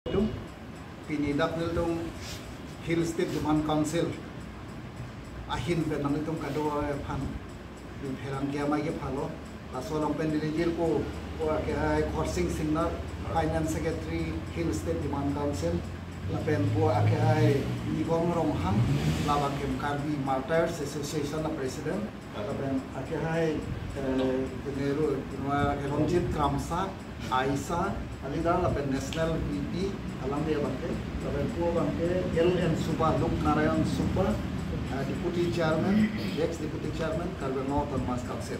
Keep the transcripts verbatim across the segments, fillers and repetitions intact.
Pini dak nelitum Hill State Demand Council ahin pen nanglitum kadokave aphan pherangke amei kephalo. Laso along pen neli jirpo, po akehai Khorsing Singnar, Finance Secretary, Hill State Demand Council, lapen po akehai Nigom Ronghang, labangke Karbi Martyrs Association a President, lapen akehai, eh, General, General Ronjit Kramsa, AISA a leader, lapen National V P, alangli abangke, lapen po abangke L N Suba, Luk Narayan Suba, eh, Deputy Chairman, ex Deputy Chairman, Karbi Anglong Autonomous Council.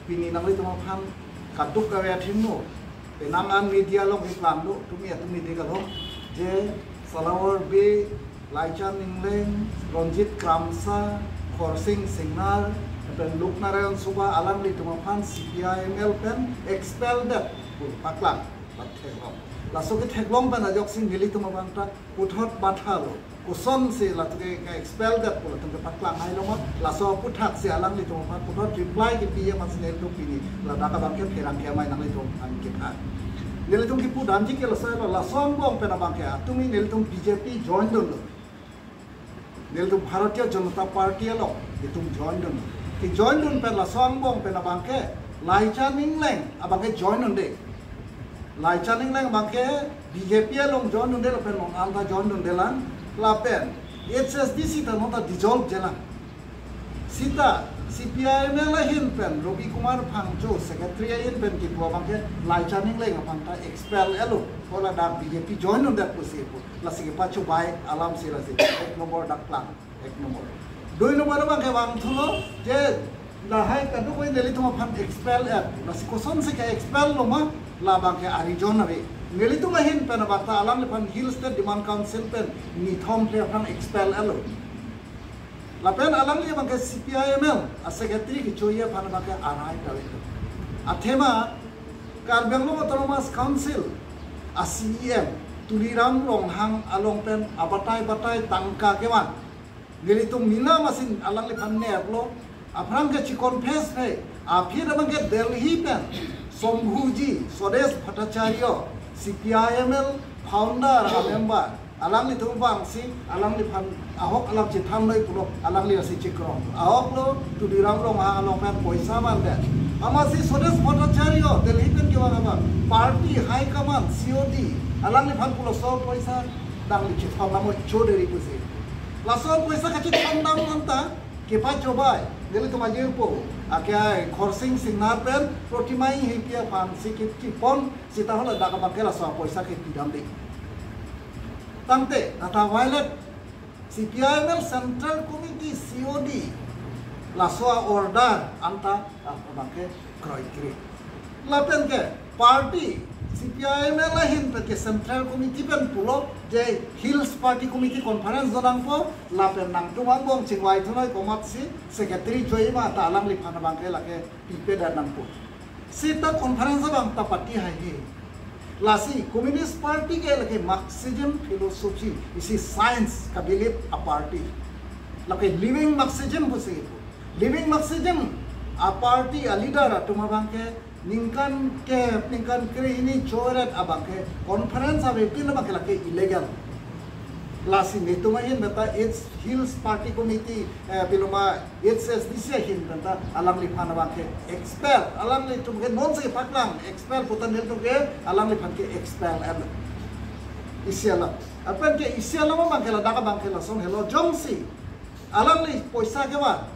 Pini nanglitum aphan kadokave athengno, penang an media along iplang do, tumi atumi dek along, je Salawar Bey, Laichan Engleng, Ronjit Kramsa, Khorsing Singnar, lapen Luk Narayan Suba, alanglitum aphan C P I M L pen expel det pu paklang, patheklong. Laso ketheklong pen ajoksi nelitum abang ta puthot bathalo. Kosonsi latum ke, ke expel det pu latum kepaklang hailo ma, laso aputhaksi alanglitum aphan puthot reply kepi amatsi nelitum pini ladak abangke pherangke amei nanglitum aphan kepha. Nelitum kipu damji ke laso lo, laso angbong pen abangke atumi nelitum B J P join dunlo. Nelitum Bharatiya Janata Party along nelitum join dun. Ke join dun pen laso angbong pen abangke Laichan Engleng abangke join dunde. Laichan Engleng abangke B J P along join dunde lapen non anta join dunde lang, lapen H S D C ta non ta dissolve jelang. Seta C P I M L ahin pen Ravi Kumar Phangcho secretary ahin pen kipu abangke Laichan Engleng aphan ta expel etlo. Ko ladak B J P join dundet pusi pu. Lasi kepachobai alamsi lasi ek nombor dak plan, ek nombor. Dui nombor abangke vangthulo je lahai kadokave nelitum aphan expel et. Lasi kosonsi ke-expel lo ma, labangke a-reason ave. Nelitum ahin pen abang ta alangliphan Hill State Demand Council pen nithom phle aphan expel etlo. Lapen alangli abangke C P I M L a secretary kechoji aphan abangke arai kave. Athema Karbi Anglong Autonomous Council a C E M Tuliram Ronghang along pen abatai batai tangka kevan. Nelitum mina amatsi alangliphan neplo, aphrang ke chi-confess phe, aphi abangke Delhi pen Shambhuji, Swadesh Bhattacharya, C P I M L founder a member, alanglitum vangsi alangliphan ahok alam chethan noi pulo, alangli lasi chekrong. Ahok lo Tuliram Ronghang along pen poisa mandet. Amatsi Swadesh Bhattacharya Delhi pen kevang abang, party high command, C O D, alangliphan pulo laso poisa nangli chethon dam noi choderi pusi. Laso poisa kachethon dam anta kepachobai, nelitum ajirpo, akehai Khorsing Singnar pen Protima Enghipi aphansi ke chipon, seta hala dak abangke laso poisa kepi damde. Tangte, nata violate C P I M L Central Committee, C O D, laso order anta abangke kroikre. Lapen ke party C P I M L ahin pen ke Central Committee pen pulo je Hills Party Committee conference do nangpo, lapen nangtum angbong chingvai thunoi komatsi secretary choji ma ta alangliphan abangke lake pipe det nangpo. Seta conference abang ta pati haihe. Lasi Communist Party ke lake Marxism philosophy, isi science kabilip a party. Lake living Marxism pusi pu. Living Marxism a party a leader atum abangke ningkan ke, ningkan krehini choret abangke conference avepin abangke lake illegal. Lasi netum ahin beta Hills Party Committee, eh, piloma H S D C ahin pen ta alangliphan abangke expel, alanglitum ke nonsi paklang expel pu ta nelitum ke alangliphan ke expel etlo. Isi alam. Lapen ke isi alam abangke ladak abangke lason helo jongsi alangli poisa kevan,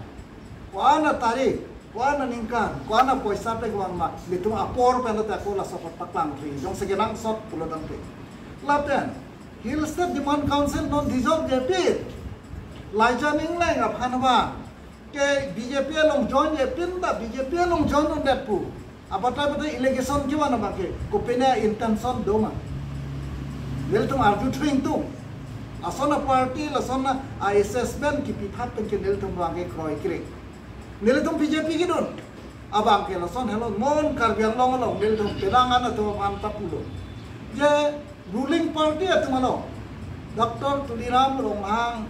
ko-an a tarik, ko-an a ningkan, ko-an a poisa pekvang ma, nelitum apor pen ta ko laso apot paklang tri, jongsi kenangsot pulo tangte. Lapen Hill State Demand Council non dissolve jepin, Laichan Engleng aphan abang ke B J P along join jepin ta B J P along join dundet pu abatai batai allegation kevan abangke kopine intention do ma? Nelitum arju thu ingtung. Lason a party, lason a assessment kipithak pen ke nelitum abangke kroikre. Nelitum B J P kedun abangke lason helo, non Karbi Anglong along nelitum penang an atum aphan ta pulo je ruling party atum along, Doctor Tuliram Ronghang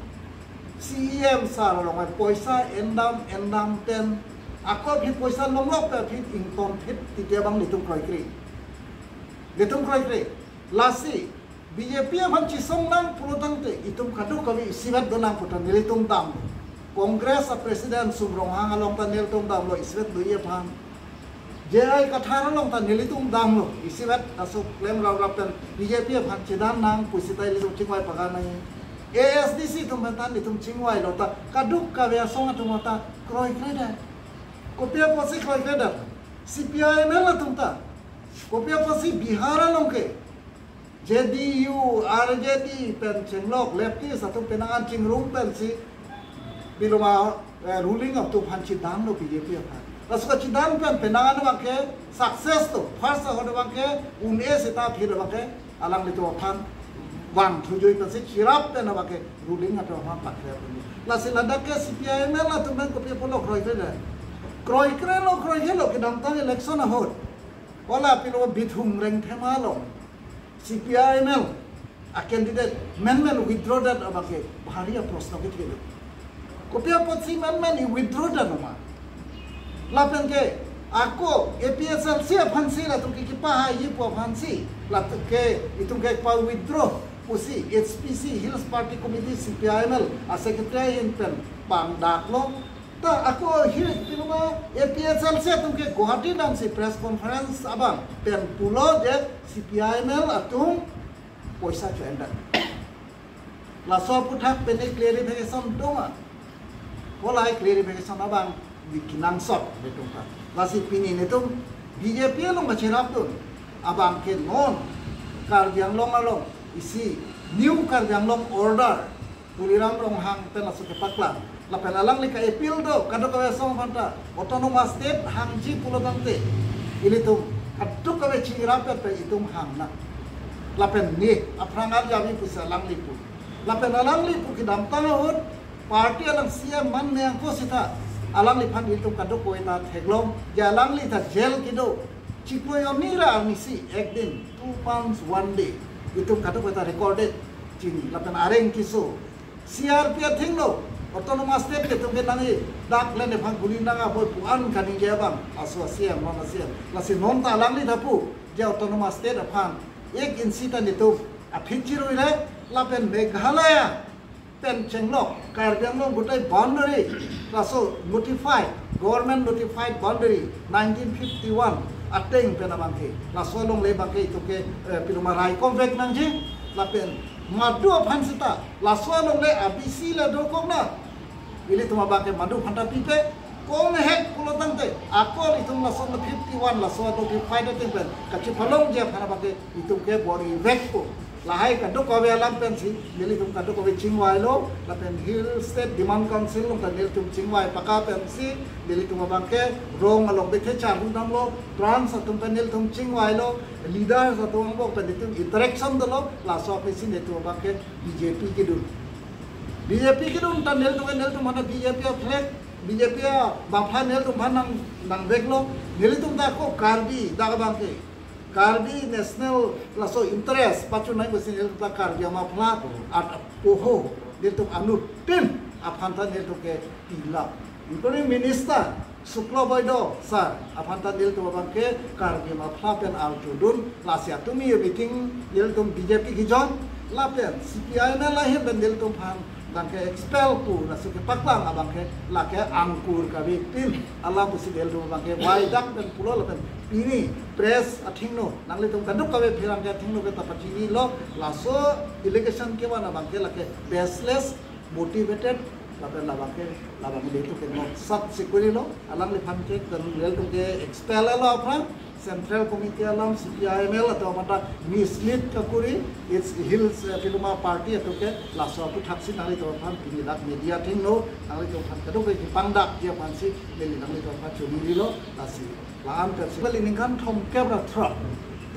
C E M sir along poisa endam endam pen, ako aphi poisa longlok pen aphi ingtonphit titi abang nelitum kroikre. Nelitum kroikre. Lasi B J P aphan chisong nang pulo tangte itum kadokave isivet do nang pu ta nelitum damlo. Congress a president Sum Ronghang along ta nelitum damlo isivet doji aphan. J I Kathar along ta nelitum damlo isivet, laso klem rap rap pen B J P aphan chedan nang pusita ilitum chingvai pakan nang. A S D C atum pen ta nelitum chingvailo ta kadokave asong atum ta kroikredet. Kopi apotsi kroikredet? C P I M L atum ta. Kopi apotsi Bihar along ke J D U, R J D pen chenglok, leftist atum penang an chingrum pensi piloma, eh, ruling atum aphan chedamlo B J P aphan. Laso kachedan pen penang an abangke success do, first ahut abangke un-e seta aphi abangke alanglitum aphan vangthu joi pensi cherap pen abangke ruling atum aphan pakre pen. Lasi ladak ke C P I M L atum pen kopi apotlo kroikredet? Kroikrelo, kroikrelo, kedamtang election ahut. Hala pilo Bithung Rengthema along C P I M L a candidate menmen withdraw det abangke bhari a proshno kethelo. Kopi apotsi menmen i withdraw det nama? Lapen ke ako A P H L C aphansi latum ke kepahaiji pu aphansi latum ke itum ke pa-withdraw pusi H P C, Hills Party Committee, C P I M L a secretary ahin pen pangdaklo. Ta ako hi piloma A P H L C atum ke Guwahati damsi press conference abang pen pulo je C P I M L atum poisa cho-endet. Laso aphuthak pen clarification doma. Hala clarification abang di kenangsot netum ta. Lasi pini netum B J P along kacherapdun abangke non Karbi Anglong along isi New Karbi Anglong Order Tuliram Ronghang pen laso kepaklang. Lapen alangli ka-appeal do kadokave asong aphan ta, autonomous state hangji pulo tangte ilitum kadokave chingrap pen itum hang nang. Lapen ne aphrang arjavi pusi alangli pu. Lapen alangli pu kedamtang ahut party along C M man ne angko sita alangliphan ilitum kadokave ta theklong, je alangli ta jail kedo chiklo hini ra arnisi, ek din, two months, one day, itum kadokave ta recorded chini. Lapen areng keso C R P athengno autonomous state ke itum ke nangji, dak le nephan guli nang aboi pu-an kaningje abang aso C M, non C M. Lasi non ta alangli ta pu je autonomous state aphan ek inch ta netum aphi chiruire. Lapen Meghalaya pen chenglok Karbi Anglong gotai boundary, laso notified, government notified boundary nineteen fifty-one ateng pen abangke, laso alongle abangke itum ke, eh, piloma raikom vek nangji. Lapen madu aphan sita laso alongle a B C le dokok na, ilitum abangke madu aphan ta pipe. Kong hek pulo tangte ako itum laso fifty-one laso notified ateng pen kachepalongji aphan abangke itum ke bor-i vekpo. Lahai kadokave alam pensi nelitum kadokave chingvailo, lapen Hill State Demand Council along ta nelitum chingvai paka pensi nelitum abangke rong along bethe charhu damlo, trans atum pen nelitum chingvailo, leaders atum angbong pen nelitum interaction dolo. Laso apotsi nelitum abangke B J P kedun. B J P kedun ta nelitum ke nelitum mana B J P a flag, B J P a bapha nelitum aphan nang, nangveklo. Nelitum ta ako Karbi dak abangke Karbi national laso interest pachunai pusi nelitum ta Karbi amapla at poho nelitum anuttin aphan ta nelitum ke pilap, including Minister Sukla Baidya sir aphan ta nelitum abangke Karbi amapla pen arjudun. Lasi atum e meeting nelitum B J P kejoin, lapen C P I M L ahin pen nelitum aphan abangke expel pu laso kepaklang abangke lake angkur kave pin alam pusi nelitum abangke vaidak pen pulo. Lapen pini press athengno nanglitum kadokave pherangke athengno ke ta pachinilo, laso allegation kevan abangke lake baseless, motivated, lapen labangke, labangke nelitum ke no sat sikurilo, alangliphan ke nelitum ke expel lo aphrang, Central Committee alam, C P I M L atum aphan ta mislead kakuri, its Hills, eh, piloma party atum ke. Laso aphuthaksi nanglitum aphan pini dak media athengno nanglitum aphan kadokave kepangdakji aphansi neli nanglitum aphan chonirilo. Lasi la-an pensi bali ningkan thomkep ra throk,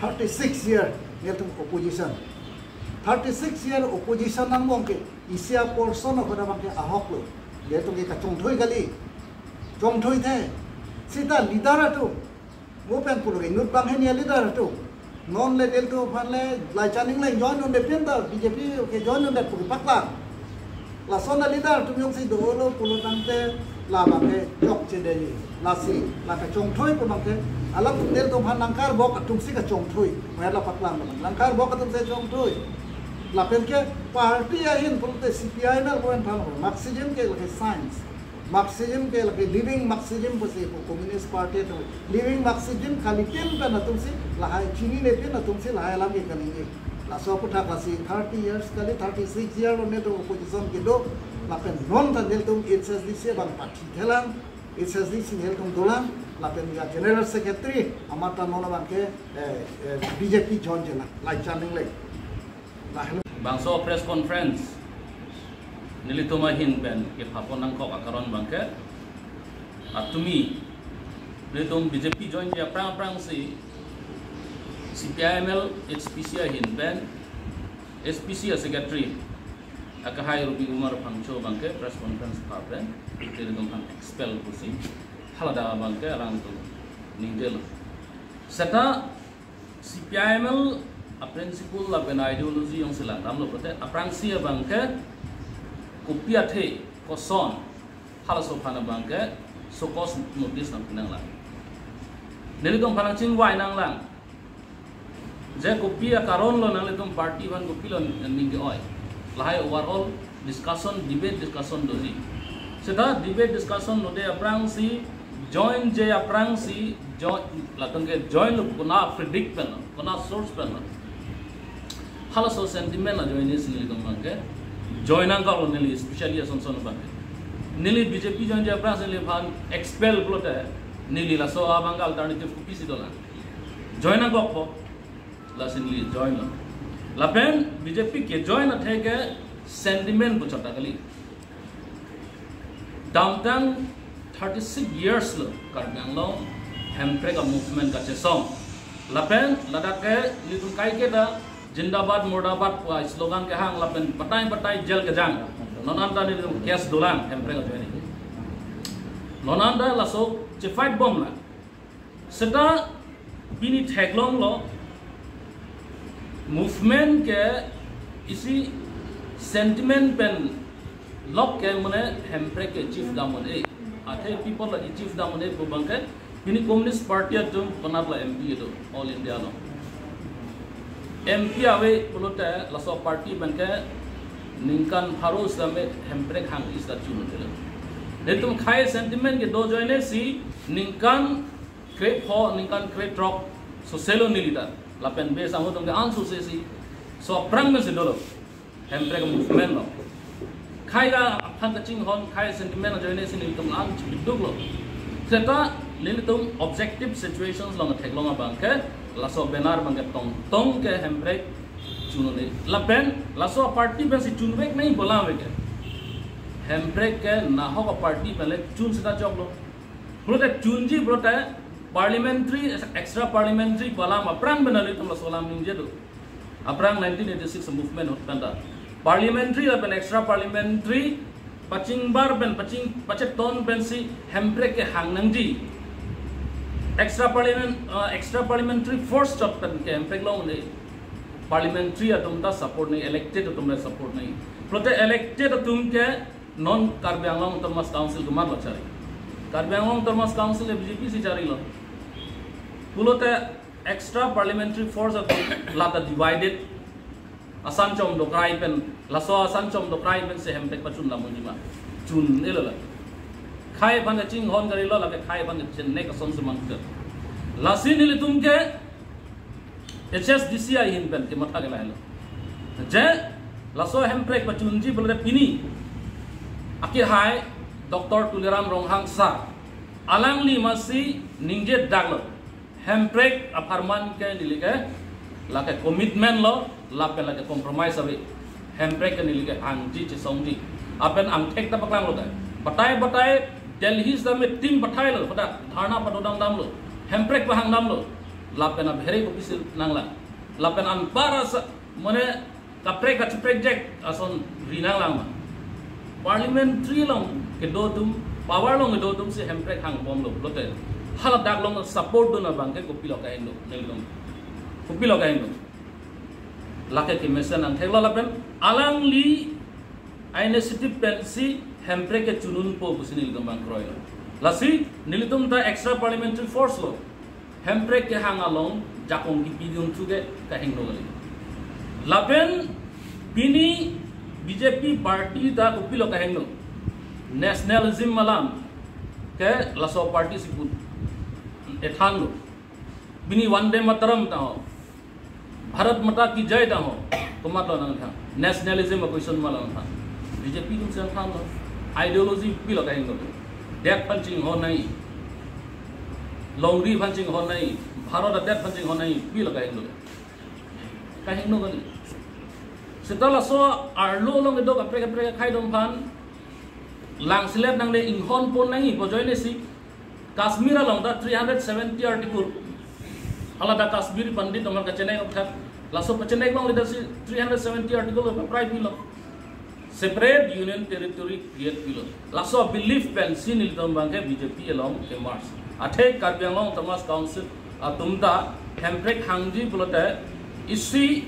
thirty-six year nelitum opposition. Thirty-six year opposition angbong ke isi a portion ahut abangke ahoklo. Nelitum ke kachongthui kali. Chongthuithe. Sita leader atum, mo pen pulo ke inut bang hini a leader atum. Non le nelitum aphan le Laichan Engleng join un-e pin ta B J P ke join un-e pu kepaklang. Lason a leader atum jongsi dolo pulo tangte labangke chokchedeji. Lasi la kachongthui pu abangke alam nelitum aphan nangkarbok atumsi kachongthui. Mo la paklang abang nangkarbok atumsi chongthui. Lapen ke party ahin pulote C P I M L pu aphan, Marxism ke lake science, Marxism ke lake living Marxism pusi pu Communist Party atum living Marxism kalitin pen atumsi lahai chinine pin atumsi lahai alam ke kaningje. Laso aputhak lasi thirty years kali, thirty six year lo netum opposition kedo. Lapen non ta nelitum H S D C abang pathi thelang, H S D C nelitum dolang, lapen ya General Secretary amat ta non abang ke eh, eh, B J P join jelang, lai chaning le. Lahelo. Bangso press conference nelitum ahin pen kepapon nangkok akaron abang ke, atumi nelitum B J P join ji aphrang aphrangsi C P I M L H P C ahin pen H P C a secretary akehai Ruby Kumar Phangcho abang ke press conference pha pen nelitum aphan expel pusi haladak abang ke alangtum ningjelo. Seta C P I M L a principle lapen ideology jongsi langdamlo pulote aphrangsi abang ke kopi athe koson halaso aphan abang ke show cause notice nangpi nanglang. Nelitum aphan nangchingvai nanglang. Je kopi akaron lo nanglitum party aphan kopilo ningje-oi. Lahai overall discussion, debate discussion doji. Seta debate discussion dode aphrangsi join ji aphrangsi join, latum ke join lo kona predict pen lo, kona source pen lo. Halaso sentiment ajoine si nelitum abang ke join nangkoklo neli, especially ason son abang ke. Neli B J P join ji aphrangsi neliphan expel pulote neli laso abang ke alternative kopisi dolang. Join nangkokpo. Lasi neli join lo. Lapen B J P kejoin athe ke sentiment pu chot ta kali. Damtang thirty six years lo Karbi Anglong hemprek a movement kachesong. Lapen ladak ke nelitum kaike ta Jindabad, Murdabad pu a slogan kehang lapen batai batai jail kejang. Non anta nelitum case dolang hemprek ajoine. Non anta laso chefight bomlang. Seta pini theklonglo movement ke isi sentiment pen lok ke mane hemprek ke chief dam un-e. Athe people la chief dam un-e pu abang ke pini Communist Party atum konat la M P do All India lo. M P ave pulote laso party abang ke ningkan pharo sitame hemprek hangji sita chun un-elo. Nelitum khei sentiment kedo ajoine si ningkan krepho, ningkan krethrok soselo neli ta. Lapen bes ahut atum ke an sose si. So aphrang pen si dolo. Hemprek movement lo. Khei la aphan kachinghon, khei sentiment ajoine si nelitum lang chibiduk lo. Seta nelitum objective situations along theklong abang ke laso banner abang ke tongtong ke hemprek chun un-e. Lapen laso party pen si chunvek nangji pu alam ave ke. Hemprek ke nahok a party pen le chun sita choklo. Pulote chunji pulote parliamentary, extra parliamentary pu alam aphrang pen nelitum laso alam ningje do. Aphrang nineteen eighty six movement ahut pen ta parliamentary lapen extra parliamentary pachingbar pen, paching, pacheton pensi hemprek kehang nangji. Extra parliament, uh, extra parliamentary force chot pen ke hemprek long un-e. Parliamentary atum ta support nangji, elected atum ta support nangji. Pulote elected atum ke non Karbi Anglong Autonomous Council komat lo chari? Karbi Anglong Autonomous Council ke B J P si charilo. Pulote extra parliamentary force atum lata divided. Asan chom dokrai pen, laso asan chom dokrai pen si hemprek pachun lam unji ma? Chun-elo la. Khei aphan kachinghon kali lo, lake khei aphan kachinnek ason si mangkut. Lasi nelitum ke H S D C ahin pen kematha ke lahelo. Je laso hemprek pachunji pulote pini akehai Doctor Tuliram Ronghang sir, alangli masi ningje daklo. Hemprek apharman ke neli ke lake commitment lo, lapen lake compromise ave. Hemprek ke neli ke hangji chesongji. Lapen angthek ta paklanglo ke. Batai batai Delhi sitame team pathailo, pada dharna padodam damlo. Hemprek pahang damlo. Lapen abhere kopisi nanglang. Lapen anpar asa, mane kaprek kachiprek jek ason ri nanglang ma? Parliamentary along kedo atum, power along kedo atum si hemprek hangbomlo pulote, haladak along support dun abang ke kopilo kaingdung, nelitum kopilo kaingdung? Lake kemesen angthek lo lapen alangli a initiative pensi hemprek ke chun unpo pusi nelitum abang kroilo. Lasi nelitum ta extra parliamentary force lo. Hemprek kehang along jakong kipidun thu ke kahingno kali. Lapen Pini B J P party ta kopilo kahingno? Nationalism alam ke laso party si pu-ethanlo. Pini Vande Mataram ta ho, Bharat Mata Ki Jai ta ho, komatlo nangthan? Nationalism a-question ma nangthan? B J P atum si nangthanlo. Ideology kopilo kahingno? Det aphan chinghon nangji, longri aphan chinghon nangji, Bharat adet aphan chinghon nangji, kopilo kahingno? Kahingno kali. Seta laso arlo along kedo kaprek kaprek akhei atum aphan langselet nangne, inghon pon nangji pu ajoine si Kashmir along ta three hundred seventy article. Hala ta Kashmiri Pandit atum aphan kachenek aphuthak, laso pachenek longledet si three hundred seventy article aphan prai pilo. Separate Union Territory create pilo. Laso belief pensi nelitum abangke B J P along ke-merge. Athe Karbi Anglong Autonomous Council atum ta Hemprek hangji pulote isi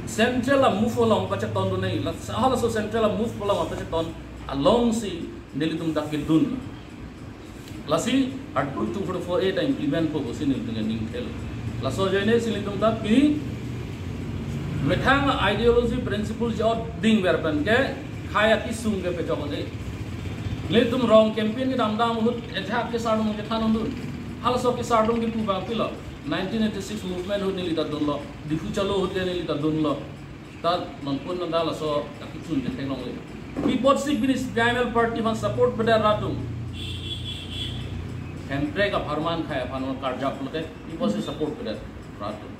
central a-move along pachetondun nangji. Las-, halaso central a-move along pacheton along si nelitum ta kedun. Lasi Article two forty-four A ta implement po pusi nelitum aning thelo. Laso ajoine si nelitum ta pini methang ideology principle joding ver pen ke khei akesung ke pejok ande. Nelitum rong campaign kedam dam ahut ajahak kesar atum kethan undun. Halaso kesar atum kipu abang kopilo? Nineteen eighty-six movement ahut neli ta dunlo, Diphu Chalo ahut ke neli ta dunlo. Ta non pun nang laso akechun ke theklongle. Pi apotsi pini C P I M L party aphan support pedet rat atum? Hemprek apharman khei aphan karjap pulote pi apotsi support pedet rat atum?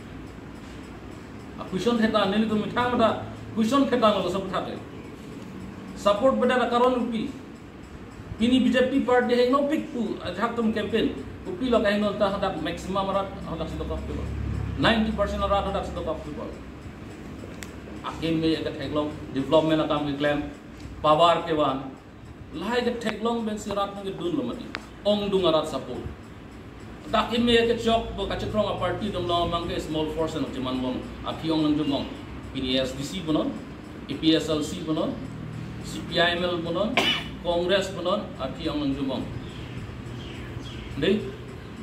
A-question theta, nelitum methang mata question theta lo laso aphuthak le. Support pedet akaron kopi? Pini B J P party hengnopik pu ajahak atum campaign, kopilo kahingno ta hadak maximum arat hadak si dokok pipo? Ninety percent arat hadak si dokok pipo? Akeme ketheklong, development akam keklem, power kevan, lahai ketheklong pensi rat nangkedunlo mati. Ongdung arat support. Dak eme kechok bo kachethrong a-party atum along abangke small force henlo cheman bom, aphi ong nangjum ong. Pini A S D C punon, A P H L C punon, C P I M L punon, Congress punon, aphi ong nangjum ong. Dei,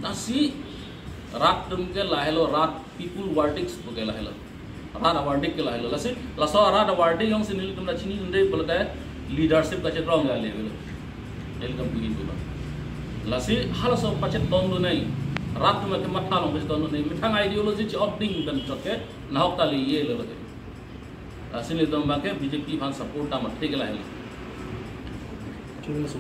lasi rat atum ke lahelo, rat people verdicts pu ke lahelo. Rat a-verdict ke lahelo. Lasi laso rat a-verdict jongsi nelitum ta chinidunde pulote leadership kachethrong ke ale avelo. Nelitum pini pulo. Lasi halaso pachetondun nangji. Rat atum ke matha along pachetondun nangji. Methang ideology chi-otding pen chot ke nahok ta le ye le lake. Lasi nelitum abangke B J P aphan support ta mati ke lahelo. Thik ase.